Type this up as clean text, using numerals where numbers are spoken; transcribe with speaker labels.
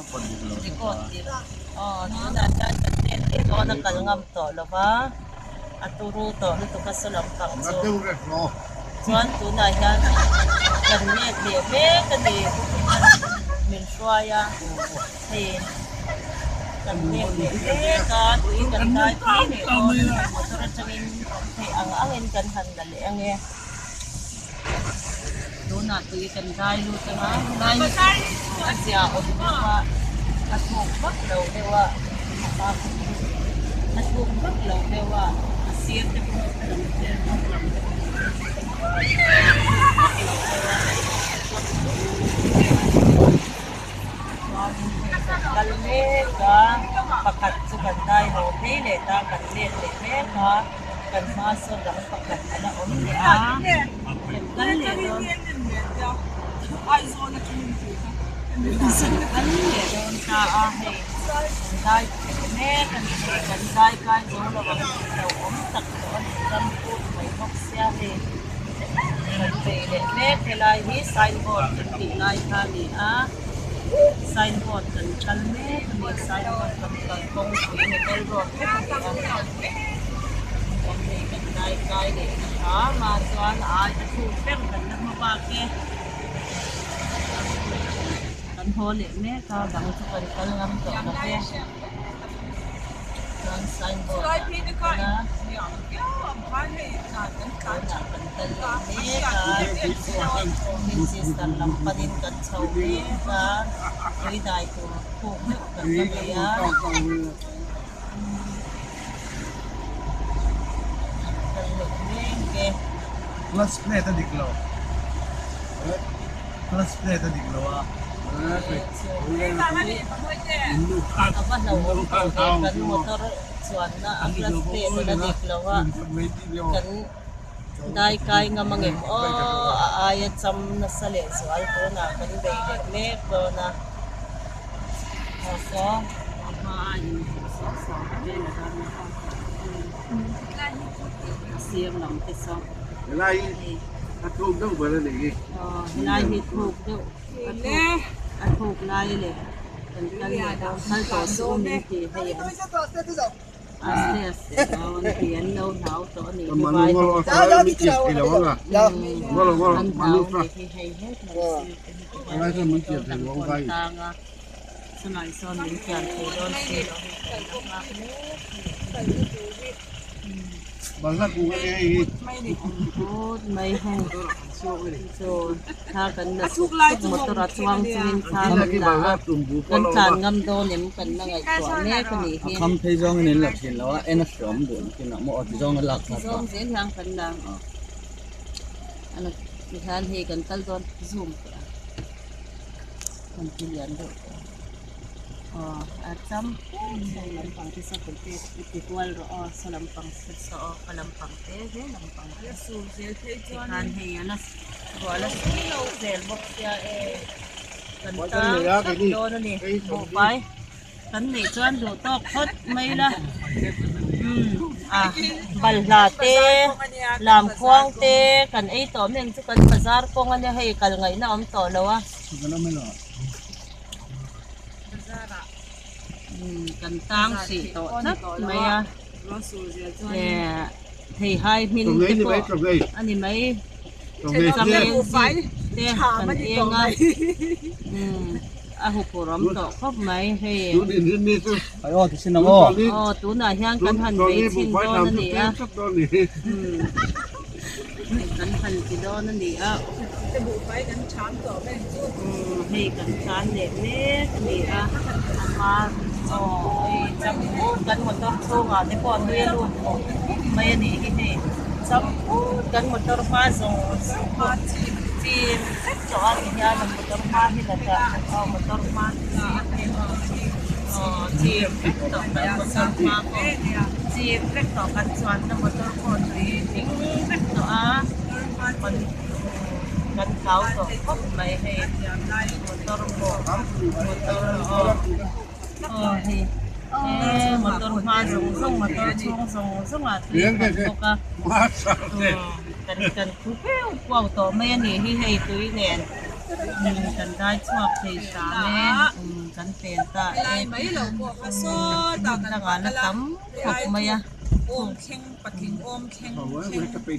Speaker 1: Record tir aw tunah hian kan len leh dawn a kal ngam tawh lo va a turu tawh lutuk a saw lampang chu chuan tunah hian kan let leh mek a ni min hruai a hei kan let leh mek a tui kan dai phei leh dawn a ni motor atangin hei ang angin kan han la leh ange. Tunah tui kan dai lut anga lai a zia awm deuh a a thuk vak lo deuh a a thuk vak lo deuh a a sir te pawh a lam te a lam te pawh a thuk vak lo deuh a chuanin hei kan kal mek a pakhat chu kan dai haw phei leh ta kan let leh mek a. Kan hma sawn dang pakhat a la awm leh a, kan kal leh dawn kan kal leh dawn ta a hei kan dai phei mek a ni hei kan dai kai zo lo ang tih lo awm tak tawh a ni ram put mai bawk sia hei kan phei leh mek helai hi signboard kan tih lai kha a ni a signboard kan kal mek a ni signboard kan kal kawngpui hotel road vek a ni a. Chuan hei kan dai kai leh ta hram a chuan a ai a thuk ber kan la hma bak e kan haw leh mek a bang chu kan kal ngam tawh lo ve chuan signboard ah kan kal a tunah kan kal leh mek a twin sister lam panin kan chho mek a tui dai tur khuk meuh kan la nei a.
Speaker 2: Clutch plate a dik lo clutch plate a dik lo a.
Speaker 1: A va hlauhawm tawh ve kan motor chuanna a clutch plate a la dik lo a kan dai kai ngam angem aw a aia cham nasa leh zual tunah kan bei leh mek dawn a.
Speaker 2: Helai hi a thuk deuh ber a nih hi.
Speaker 1: Helai hi thuk deuh a thuk lai leh kan kal leh dawn kal tawh suh min tih hei an aste aste dawn tih an lo hlau tawh a nih hi vai ho an hlau a nih hi hei hetlam sir te hi ti hian kan tang a. Chulai sawn min kian thei dawn si lo hi kan la nghak mek a ni. Phut mai hei chu thla kan la sup sup motor a chuang chungin thla kan la a kan tlan ngam dawn em kan la ngaihtuah mek a nih hi.
Speaker 3: A kham phei zawngin in la thin lo a en a hreawm duh nakin ah maw aw ti zawng a lak
Speaker 1: Ti zawng zel hian kan la ang aw. Tihian hei kan kal dawn zoom teh a. Kan ti lian deuh tawh a aw a cham puk saw lampang te saw te i ti kual rawh aw saw lampang te saw aw ka lampang te he lampang te tikhan hei a la ruah la sur lo zel bawk sia e kan tang tlat dawn a ni buhfai kan neih chuan duh tawk phawt mai la umm a balhla te lamkhuang te kan ei tawh mek chu kan bazar kawng a nia hei kal ngaihna a awm tawh lo a umm kan tang hrih tawh tlat mai a eh theihai hmin te pawh a ni mai changel te kan eng a umm. A huphur awm tawh khawp mai hei. Aw tunah hian kan han bei chhin dawn a ni a. Kan han ti dawn a ni a. Hei kan tlan leh mek a ni a. A hma aw hei changphut kan motor chhungah te pawh tui a lut khawp mai a nih hi hei. Changphut kan motor hma zawng zawng pawh chim vek tawh a ti hian a motor hma hi la dah aw motor hma aw chim vek tawh kan motor hma pawh chim vek tawh kan chuanna motor pawh tui tling vek tawh a kan kan hlau tawh khawp mai hei motor pawh motor aw aw hei he motor hma zawng zawng motor chhung zawng zawng ah tui a khat bawk a kan kan thu keuh kuau tawh mai a nih hi hei tui nen kan dai chhuak thei hram e kan pe. pen ta e dangah la tam khawp mai a.